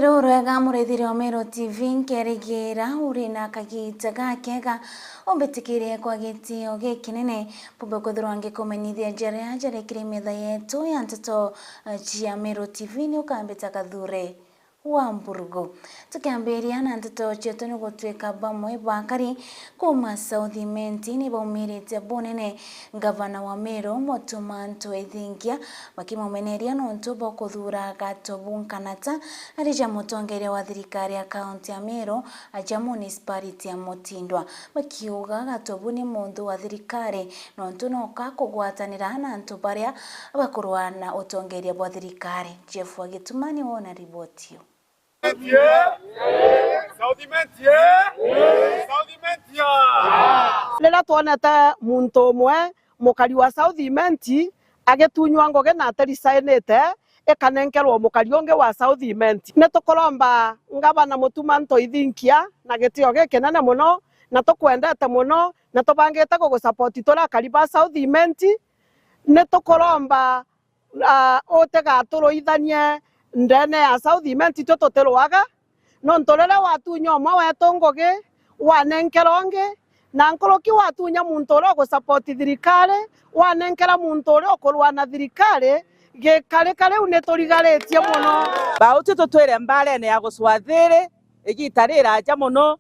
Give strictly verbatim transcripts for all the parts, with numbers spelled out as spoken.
Rurwega murithiri wa Meru T V, nkerigira uri na kagita gakega, umbitikirie kwa gitio gikinene, mpumbe kwithirwa ngikumenyithia jaria jarekire metha yetu ya nteto, eh, cia Meru T V, ni ukambita Kathure wa Mburugu. Tukiambiria na nteto cietu, ni gutwika bamwe bakari kuuma South Imenti ni baumirite bunene ngavana wa Meru, Mutuma M'Ethingia, bakimumeneria nontu bwa kuthura Gatobu Nkanata ari ja mutongeria wa thirikari ya kaunti ya Meru, aja municipality ya Mutindwa, bakiuga Gatobu ni muntu wa thirikari nontu noka kugwatanira na antu baria bakurwa na utongeria bwa thirikari. Jeff wa Gituma ni wona riboti iyo. South Imenti, eh? South Imenti, ah! Riria twonete muntu umwe, mukari wa South Imenti, agitunywa ngugi na atirisainite, ikanenkerwa mukari ungi wa South Imenti. Ni tukuromba ngavana Mutuma M'Ethingia na gitio gikinene mono, na tukwendete mono, na tubangite gugusupport turi akari ba South Imenti. Ni tukuromba, ah, utigaturuithanie ndene ya South Imenti, itwe tutirwaga, nontu riria watunya umwe wetu ngugi, wanenkera ungi, na nkuruki watunya muntu uria ugusupport thirikari, wanenkera muntu uria ukurwa na thirikari, gikarika riu ni turigaritie mono. Bauti tutwire mbarene ya gucwa thiiri igita riraja mono,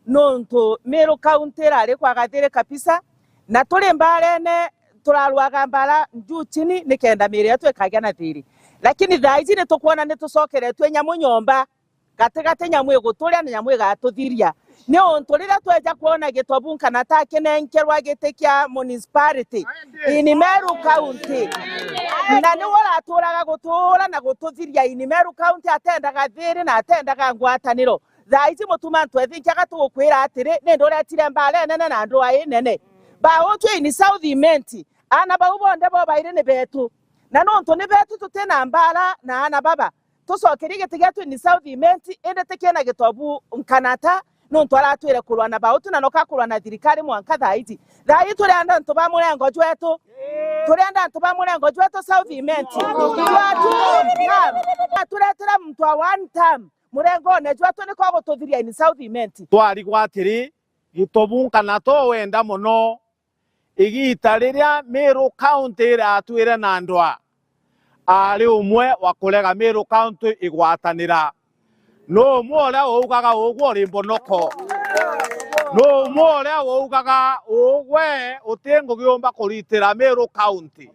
nontu Meru County irari kwaga thiiri kabisa, na turi mbarene, turarwaga mbara njuu chini nikenda miiri yetu ikagia na thiiri. Lakini thaa iji ni tukwona ni tucokeretue nyamu nyomba, gatigati nyamu iguturia na nyamu igatuthiria. Ni untu riria tweja kwona Gitobu Nkanata akinenkerwa giti kia municipality in Meru County, na niwe uraturaga gutuura na gututhiria in Meru County, atendaga thiiri na atendaga ngwataniro. Thaa iji Mutuma M'Ethingia, tugukwira atiri, ni nduretire mbara inene na ndwaa inene. Bauti in South Imenti, aana bau bonthe bobairi ni betu. Na nontu ni betu, tutina mbara na aana baba. Tucokerie giti gietu in South Imenti, indi ti kiena Gitobu Nkanata, nontu aratwire kurwa na bauti na noka kurwa na thirikari mwanka thaa iji. Thaa iji turienda antu ba murengo jwetu. Turienda antu ba murengo jwetu South Imenti. Twatu, naam. Aturetera muntu wa one term. Murengone jwetu niko gututhiria in South Imenti. Twarigwa atiri, Gitobu Nkanata wenda mono, igita riria Meru County iratwire na ndwaa, ari umwe wa kurega Meru County igwatanira. Nu umwe uria uugaga ugwe uri mbonoko? Nu umwe uria uugaga ugwe uti ngugi umba kuritira Meru County?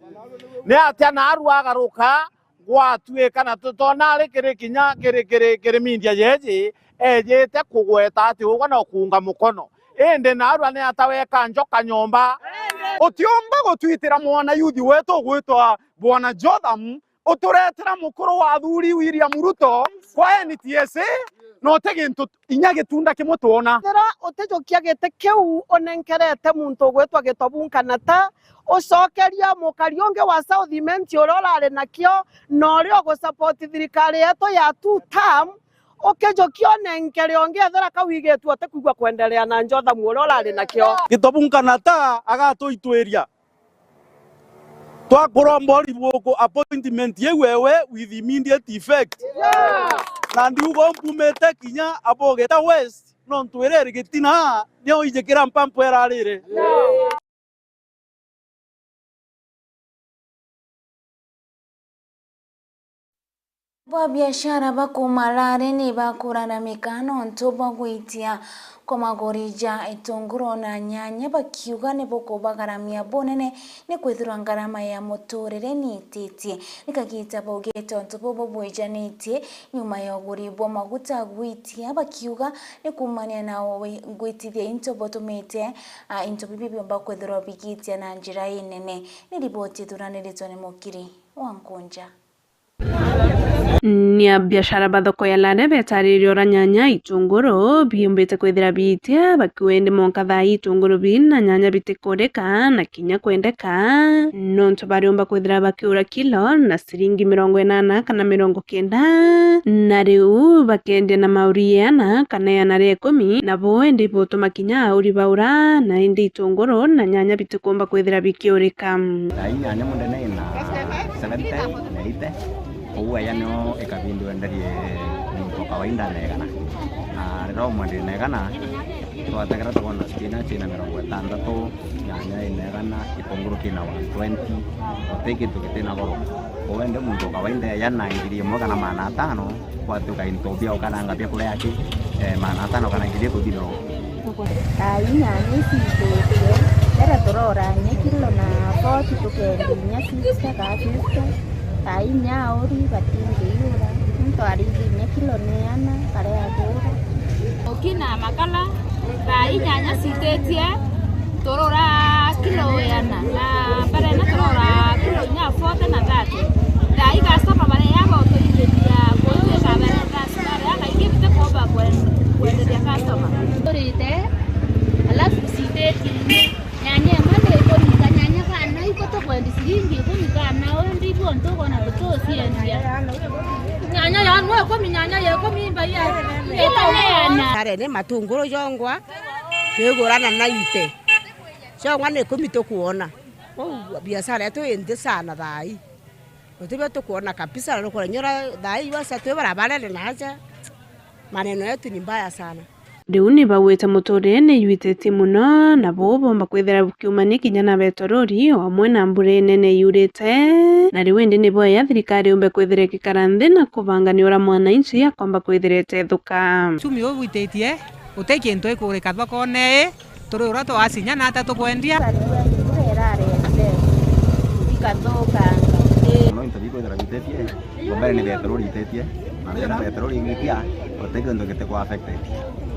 Ni atia naarua agaruka gwatuika na tutona ari kiri kinya kiri, kiri, kiri media jeji, ejite kugweta ati ugwe no kuunga mukono. Indi naarua ni ata weka njoka nyomba? Utiumba gutwitira mwana youth wetu ugwitwa Bwana Jotham, uturetera mukuru wa athuri William Ruto kwa N T S A, na uti gintu inya gitunda kimwe twona. Ethira utijukia giti kiu unenkerete muntu ugwitwa Gitobu Nkanata, ucokeria mukari ungi wa South Imenti uria urari nakio, na uria ugusupport thirikari yetu ya two term, ukijukia unenkere ungi, ethira kau igitue utikwigua kwenderea na Jotham uria urari nakio. Gitobu Nkanata agatuitwiria. Twakuromba uribuku appointment iu ewe with immediate effect. Na ndiuga umpumite kinya Abogeta West, nontu ireri gitina nio ijikira mpampu irarire. Ba biashara ba kuuma Lare ni bakuraramika nontu bwa gwitia kwa maguri ja itunguru na nyanya, bakiuga ni bukubagaramia bunene, ni kwithirwa ngarama ya muturire ni ititie. Ni kagita baugite untu bubu bwijanitie nyuma ya uguri bwa maguta gwitia, bakiuga ni kuumania na wi-, gwitithia into butumite, a, into bibi biumba kwithirwa bigitia na njira inene. Ni riboti ithuraniritwe ni Mukiri wa Nkunja. Ni abiashara ba thoko ya Lare betaririe uria nyanya, itunguru biumbite kwithira biitia, bakiuga indi monka thaa ii itunguru bii na nyanya bitikurika na kinya kwendeka, nontu bariumba kwithira bakiura kilo na ciringi mirongo inana kana mirongo kenda, na riu bakendia na mauri iana kana iana ria ikumi, nabo indi butuma kinya auri baura, na indi itunguru na nyanya bitikumba kwithira bikiurika. Thaa inyanya munene ina seventy na eighty, kou aya nio ikabindi wenderie muntu Kawaida na igana. Na riria umwe ndi na igana, twategera tukona spinach ina mirongo itantatu, nyanya ina igana, gitunguru kina one twenty, guti kintu giti na goro. Wende muntu kawaida eja na ngiri imwe kana magana atano, gwatuika into bia ukaranga bia kuria aki, eh, magana atano kana ngiri ikuthirwa. Thaa inya nyanya icithitie, kenda turora nyanya kilo na forty tukendia inya sixty kana fifty. Thaa inya auri batingiura, muntu arithi inya kilo ni ana karia agura. Ukina makala, thaa inyanya cititie, turura kilo iana, na mbere ino turura kilo inya forty na thirty. Thaa ii customer baria bo tuigithia kutuika bere customer, akaingi bite kuomba kwen-, kwenderia customer. Turite, alafu cititie. Nyanya imwe ni ikumi, kanyanya kana iko tukwendi ciringi ikumi kana undi, ibu untu ukona tutuciendia. Nyanya ya nwe ikumi, nyanya ya ikumi imba ya kilo ni ana. Biashara ni matunguru jongwa, twigurana na ite. Jongwa ni ikumi tukuona. Kou biashara yetu i nthi sana thaa ii. Gutibio tukuona kabisa, na nukuona nyora thaa ii wasa twi barabarene na aja. Maneno yetu ni mbaya sana. Riu ni baugite muturire ni jwititie mono, na buu bomba kwithira bukiumania kinya na betorori, o amwe na mbura inene yurite. Na riu indi ni boya thirikari yumbe kwithira ikikara nthi na kubanga ni ura mwananchi akomba kwithira itethuka. Uchumi uu bwititie, guti kintu ikurika thokone ii, turi ura twacinya na ata tukwendia. Mbura irarete, ikathukanga. No into bikwithira bitetie, mbere ni betorori itetie, na mbere ni betorori ingitia, guti kintu gitiku affected.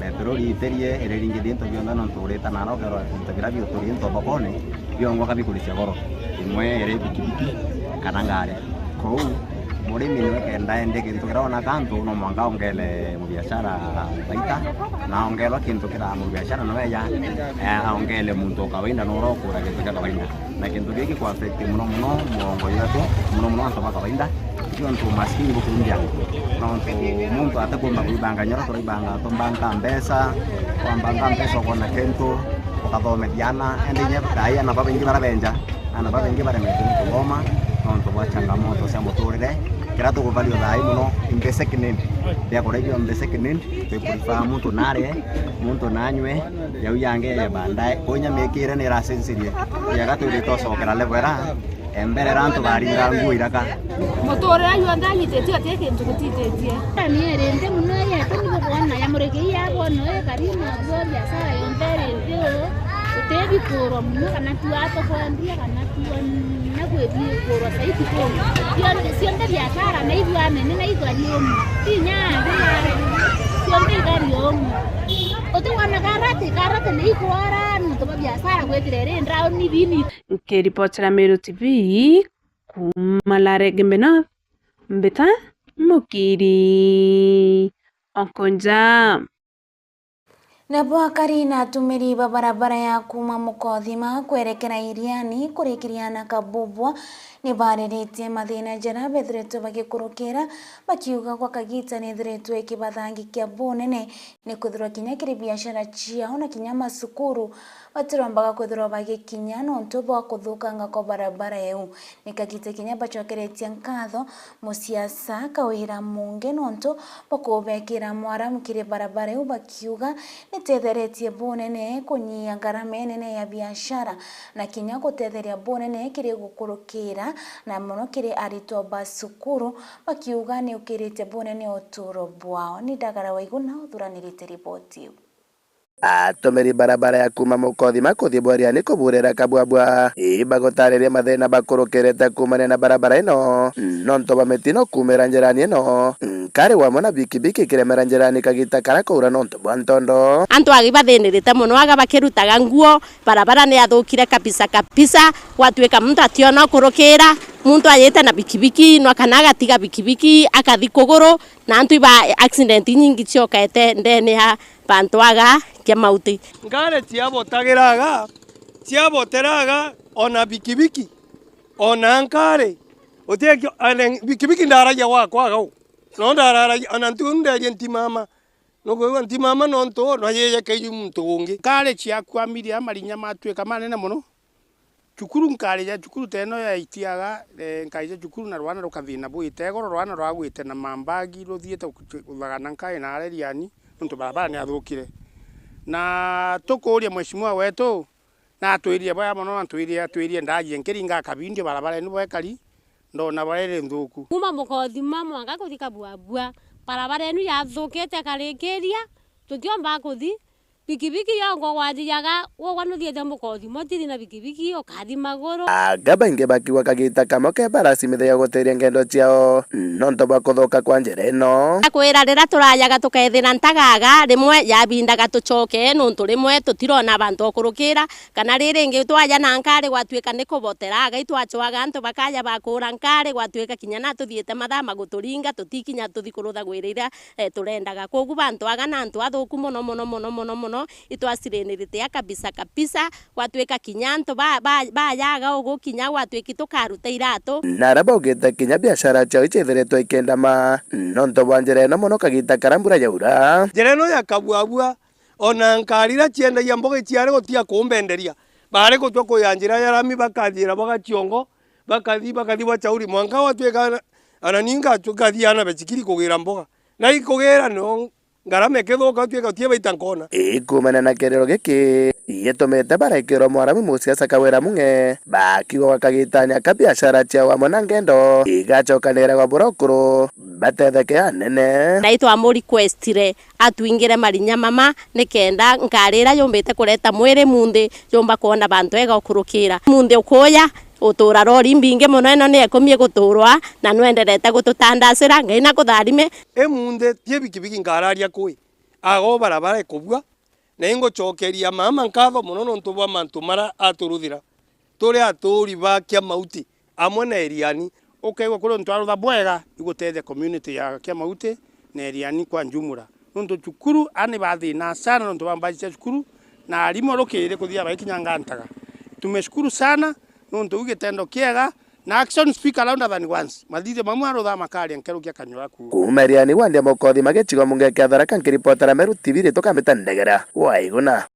Betorori iterie, iriringithia into bionthe nontu urita na ara ukerwa into biria biuturi into thokone, biongwa kabikuricia goro. Imwe iri bikibiki kana ngari. Kou, murimi niwe kenda ende kintu kiria ona kantu, no mwanka ongele mubiashara baita, na ongelwa kintu kira mubiashara no eja, eh, aongele muntu o kawaida no urokura kintu kia kawaida. Na kintu giki ku affect mono mono mugongo jwetu, mono mono antu ba kawaida, nontu umaskini bukundia. Nontu muntu atakumba kwibanga nyoro turaibanga, tumbanga mbeca, wambanga mbeca ukona kintu, ukathomethia ana, ende inya thaa ii ana babaingi barabenja, ana babaingi baremete ni kuthoma, nontu bwa changamoto cia muturire. Kiria tukuvalio thaa ii mono, in the second hand, bia kuria bionthe second hand, twi prefer muntu narie, muntu nanywe, yau yange ya baadaye. Kuu inya miikire ni iracenjirie. Yega twirite ucokera level ira, e mbere ira antu baringa nguo iraka. Muturire junthe anyititie, uti kintu gutititie. Ni iri nthi mono, yetu ni bukwona ya muriki ya bwono, ikari na guo biashara yonthe iri nthi uu. Uti bikurwa mono, kana tu ato kwendia, kana tu na kwithi kurwa saiti kuu. Cionthe, cionthe biashara na ithua nene na ithua nyumu. Ti nyangi na cionthe ithari umu. Uti wona karati, karati ni ikwara, nontu bwa biashara gwithira iri ndrauni thini. Nkiripotera Meru T V kuuma Laregembe North, mbita Mukiri Okonja. Nabo akari na atumiri ba barabara ya kuuma Mukothima kwerekera Iriani kurikiria na Kabubwa ni bariritie mathina jaria bethiritwe bagikurukira, bakiuga gwa kagiita ni ithiritwe ikibathangikia bunene, ni kwithirwa kinya kiri biashara ciao na kinya macukuru batirombaga kwithirwa bagikinya nontu bwa kuthukanga kwa barabara iu. Ni kagiita kinya bacokeretie nkatho musiasa Kawira Mungi nontu bwa kubekira mwaramu kiri barabara iu, bakiuga nitetheretie bunene kunyia ngarama inene ya biashara na kinya gutetheria bunene kiri gukurukira na mono kiri aritwa ba cukuru, bakiuga ni ukirite bunene uturo bwao. Ni Ndagara Waiguna uthuranirite riboti iu. Atumiri barabara ya kuuma Mukothima kuthi Bweria ni kuburira Kabwabwa, ii bagutariria mathina bakurukerete kuumania na barabara ino, nontu bwa mitino kuumira njirani ino, nkari wamwe na bikibiki ikiremera njirani kagita karia kwaura nontu bwa ntondo. Antu agi bathinirite mono, aga bakirutaga nguo, barabara ni yathukire kabisa kabisa, gwatuika muntu ationa ukurukira, muntu ajite na bikibiki, no kana agatiga bikibiki, akathi kuguru, na antu iba accident inyingi ciokete ndene ya bantu aga kia mauti. Ngari ciabotagiraga, ciaboteraga, ona bikibiki, ona nkari. Utikio, ane, bikibiki ndaragia gwakwa gau. No ndararagia, ona ntu nderie ntimama. Nukwigua ntimama nontu no yeyeke yu muntu ungi. Ngari ciakwamirie, marinya matuika manene mono. Cukuru nkarija cukuru teno ya itiaga, eh, nkarija cukuru na rwana rukathina bwite igoro, rwana rwagwite na mambagi ruthiite kuthagana nkai na areriani, nontu barabara ni athukire. Na tukuria mheshimiwa wetu, na atwirire bwega mono, na atwirire, atwirire ndaji nkiringa akabindio barabara inu bwekari, ndona barere nthuku. Kuma Mukothima mwanka kuthi Kabuabua, barabara inu yathukite karikiria, tutiomba kuthi. Bikibiki yongo gwathiaga, ugwa nuthiite Mukothima, utithi na bikibiki, ukathi maguru. Anga baingi bakiuga kagita kamwe ke baracimithia guteria ngendo ciao nontu bwa kuthuka kwa njira ino. Akwira riria turajaga tukethira ntagaga, rimwe yabindaga tucoke, nontu rimwe tutirona bantu okurukira, kana riringi twaja na nkari gwatuika ni kubotera, agai twacwaga antu bakaja bakura nkari, gwatuika kinya na tuthiite mathaa maguturinga, tutikinya tuthi kurutha gwira iria, eh, turendaga. Kogu bantu aga na antu athuku mono, mono, mono, mono, mono, itwasirinirite a kabisa, kabisa, gwatuika kinya antu ba, ba, bayaga ugu kinya gwatuiki tukaruta iratu. Na aria baugite kinya biashara ciao iciithiritwe ikendama nontu bwa njira ino mono kagita karia mbura yaura. Njira ino ya Kabuabua, ona nkari iria ciendagia mboga iciari gutia kumbenderia. Bari gutua kuya njira ya rami, bakathiira bwa Gaciongo, bakathi, bakathi bwa Chauri, mwanka gwatuika ana, ana ninga ngathi ana becikiri kugira mboga. Na ikugira no ngarama ikithuka, tuika utie baita nkona. Ikuumania na kiriro giki, gitumite barekirwa mwaramu musiasa Kawira Mung'e, bakiuga gwa kagitania ka biashara ciao amwe na ngendo igacokanira gwa burokuru batetheke anene. Na itwamurequestire atwingire marinya mama, nikenda nkari iria yumbite kureta mwiri munthi yumba kwona bantu ega ukurukira. Munthi ukuya, utura rori imbingi mono, ino ni ikumi iguturwa, na nwenderete gututandacira. Ngai na kutharime. Imunthi ti bikibiki nkararia kui, ago barabara ikubua, na ingucokeria mama nkatho mono nontu bwa mantu mara aturuthira turi aturi ba Kiamauti amwe na Eriani. Ukaigua kuri untu arutha bwega igutethia community ya Kiamauti na Eriani kwa njumura. Nontu cukuru ani bathina sana nontu bwa mbaji cia cukuru, na arimu rukiri kuthia baikinya ngantaga. Tumeshukuru sana nontu u gitendo kiega, na action speak louder than words. Mathithio mamwe arutha makaria nkerukia kanyua gaku. Kuuma Eriani wandi ya Mukothima gicigo mbunge kia Tharaka, nkiripotera Meru T V ritwa Kambita Ndegera wa Iguna.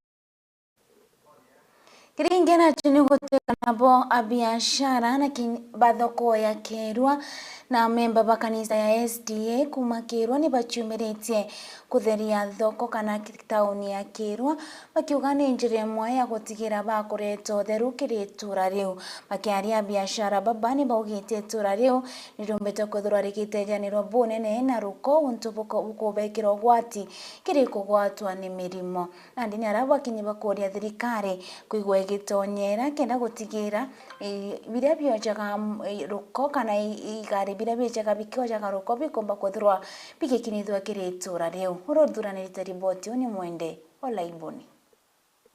Kiringi nacio ni gutuika nabo a biashara na ki-, ba thoko ya Kirwa na memba ba kanisa ya S D A kuuma Kirwa ni baciumiritie kutheria thoko kana ki-, tauni ya Kirwa, bakiuga ni njira imwe ya gutigira bakureta utheru kiri itura riu. Bakiaria, a biashara baba ni baugite itura riu ni riumbite kwithirwa rigitejanirwa bunene na ruko untu buko-, bukubekira ugwati kiri kugwatwa ni mirimo. Nandi ni aria bakinyi bakuria thirikari kwigua igitonyera kenda gutigira, eh, biria biojaga, mm, eh, ruko kana i-, igari biria bijaga bikiojaga ruko bikumba kwithirwa bigikinyithua kiri itura riu. Uria uthuranirite riboti uu ni Mwende Olaiboni.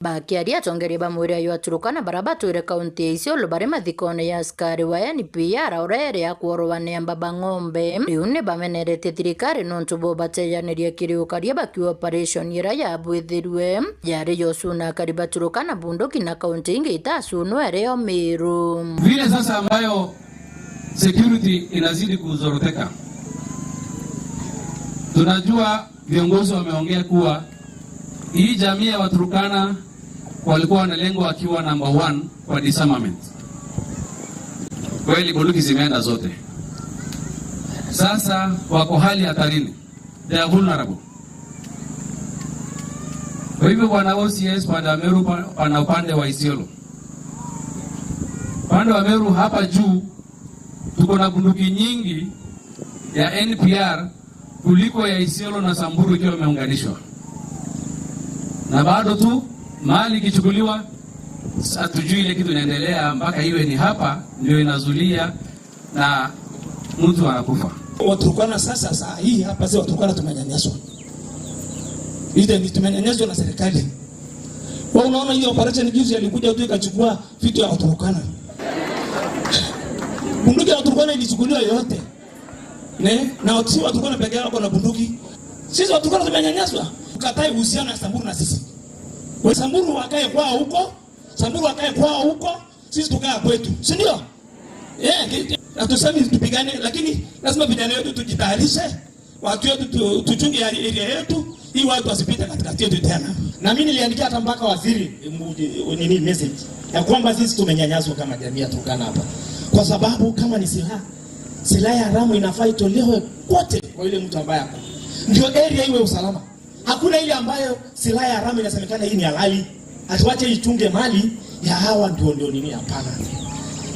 Bakiaria, atongeria ba mwiri ayo a Turkana baria batwire kaunti ya Isiolo bari mathikone ya askari wa N P R uria iri ya kworwa ni amba ba ng'ombe. Riu ni bameneretie thirikari nontu bwa ubatejaniria kiri ukaria bakiuga operation iria yabwithirue yari ya ucuna akari ba Turkana bunduki na kaunti ingi ita acunwa iri yo Meru. Vile sasa ambayo security inazidi kuzoroteka, tunajua viongozi wameongea kuwa hii jamii ya Waturkana walikuwa wanalengwa wakiwa number one kwa disarmament. Kweli bunduki zimeenda zote. Sasa wako hali hatarini. They are vulnerable. Kwa hivyo, bwana O C S, pande wa Meru, pa-, pana upande wa Isiolo. Upande wa Meru hapa juu, tuko na bunduki nyingi ya N P R kuliko ya Isiolo na Samburu ikiwa imeunganishwa. Na bado tu, mali ikichukuliwa, hatujui ile kitu inaendelea mpaka iwe ni hapa ndio inazulia na mtu anakufa. Waturkana sasa, saa hii hapa, si Waturkana tumenyanyaswa. Ile ni tumenyanyaswa na serikali. Kwa unaona hiyo operation juzi alikuja tu ikachukua vitu ya Waturkana. Bunduki ya Waturkana ilichukuliwa yote. Ne? Na si Waturkana peke yao wako na bunduki. Sisi Waturkana tumenyanyaswa. Tukatai uhusiano ya Samburu na sisi. Kwa Samburu wakae kwao huko, Samburu wakae kwao huko, sisi tukae kwetu. Si ndio? Eh, ki-, ki-, hatusemi tupigane, lakini lazima vijana wetu tujitayarishe, watu wetu tu-, tuchunge area yetu, ili watu wasipite katikati yetu tena. Na mimi niliandikia hata mpaka waziri, mbu-, nini, message. ya kwamba sisi tumenyanyaswa kama jamii ya Turkana hapa, kwa sababu kama ni silaha, silaha ya haramu inafaa itolewe kote kwa yule mtu ambaye ako, ndio area iwe usalama. Hakuna ile ambayo silaha ya haramu inasemekana hii ni halali, atuache ichunge mali ya hawa ndio, ndio nini? Hapana.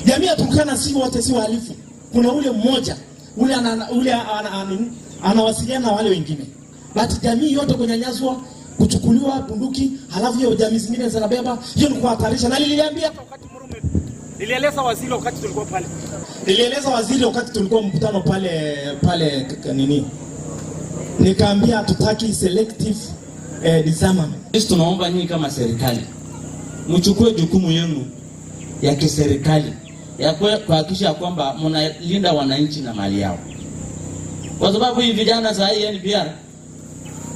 Jamii ya Turkana si wote si wahalifu. Kuna ule mmoja, ule ana, ule ana, ana, anawasiliana na wale wengine. But jamii yote kunyanyaswa, kuchukuliwa bunduki, halafu hiyo jamii zingine zinabeba, hiyo ni kuhatarisha. Na niliambia, nilieleza waziri wakati tulikuwa pale. Nilieleza waziri wakati tulikuwa mkutano pale, pale k-, k-, nini? Nikaambia hatutaki selective, eh, disarmament. Sisi tunaomba nyinyi kama serikali, mchukue jukumu yenu ya kiserikali ya kwe-, kuhakikisha kwamba mnalinda wananchi na mali yao. Kwa sababu hii vijana saa hii N P R,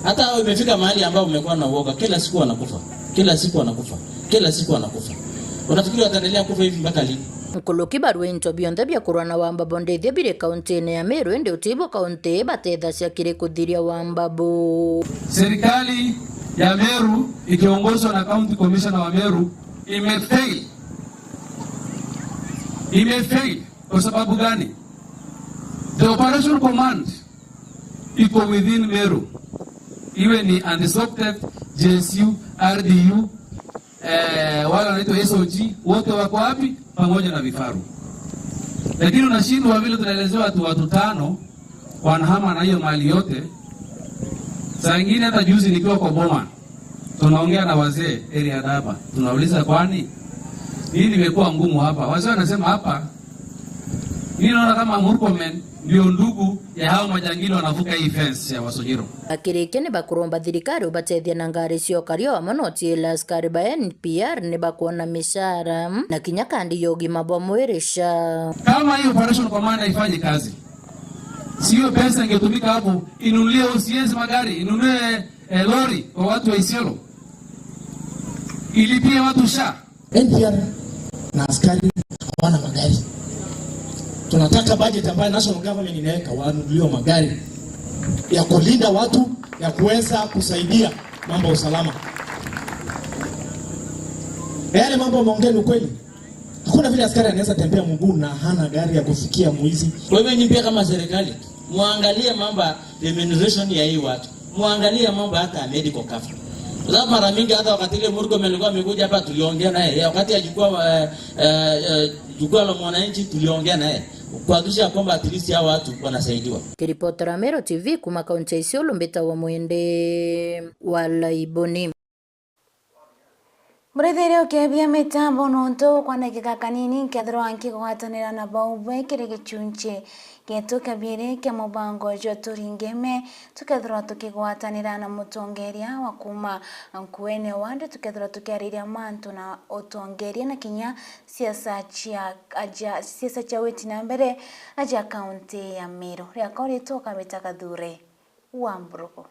hata hao imefika mahali ambao umekuwa na uoga, kila siku wanakufa, kila siku wanakufa, kila siku wanakufa. Unafikiri wataendelea kufa hivi mpaka lini? Nkuruki barua into bionthe bia kurwa na wambabu ndithio biri kauntine ya Meru, indi utibwo kaunti ii batethacia kiri kuthiria wambabu. Serikali ya Meru ikiongozwa na County Commissioner wa Meru imefail. Imefail kwa sababu gani? The Operation Command iko within Meru, iwe ni Anti-Stock Theft, J S U, R D U, eh, wale wanaitwa S O G, wote wako wapi? Pamoja na vifaru. Lakini unashindwa vile tunaelezewa tu watu tano wanahama na hiyo mali yote. Saa ingine hata juzi nikiwa kwa boma, tunaongea na wazee area daba, tunauliza, "Kwani nini imekuwa ngumu hapa?" Wazee wanasema hapa, "Mimi naona kama Murkomen ndio ndugu ya hao majangili wanavuka hii fence ya Wasonyiro." Akirikia ni bakuromba thirikari ubatethia na ngari cia ukaria wamwe na utiila askari ba N P R ni bakuona mishara na kinya kandi ya ugima bwa mwiri SHA. Kama hii Operation Command haifanyi kazi, sio pesa ingetumika hapo, inunulie O C S magari, inunulie, eh, lori kwa watu wa Isiolo, ilipie watu SHA. N P R na askari hawana magari. Tunataka budget ambayo national government inaweka, wanunuliwe magari ya kulinda watu, ya kuweza kusaidia mambo ya usalama. Na yale mambo ameongea ni ukweli. Hakuna vile askari anaweza tembea mguu na hana gari ya kufikia mwizi. Kwa hivyo, nyinyi pia kama serikali, muangalie mambo ya remuneration ya hii watu. Muangalie mambo hata ya medical cover. Kwa sababu mara mingi hata wakati ile Murkomen alikuwa amekuja hapa, tuliongea naye. Ya wakati ya jukwaa, eh, eh, eh, jukwaa la mwananchi, tuliongea naye kuhakikisha kwamba at least hao watu wanasaidiwa. Kiripotera Meru T V kuma kaunti ya Isiolo, mbitagwa Mwende wa Laiboni. Muraithiria ukiambia mitambo nontu kwanakika kanini nkethirwa nkigwatanira na baubwe kiri gichunchi gietu kia biiri kia mubango jwa Turingeme, tukethirwa tukigwatanira na mutongeria wa kuma Nkuene Ward, tukethirwa tukiariria mantu na utongeria na kinya siasa cia aja, siasa cia witi na mbere aja kaunti ya Meru. Riakwa ritwa Kabita Kathure wa Mburuku.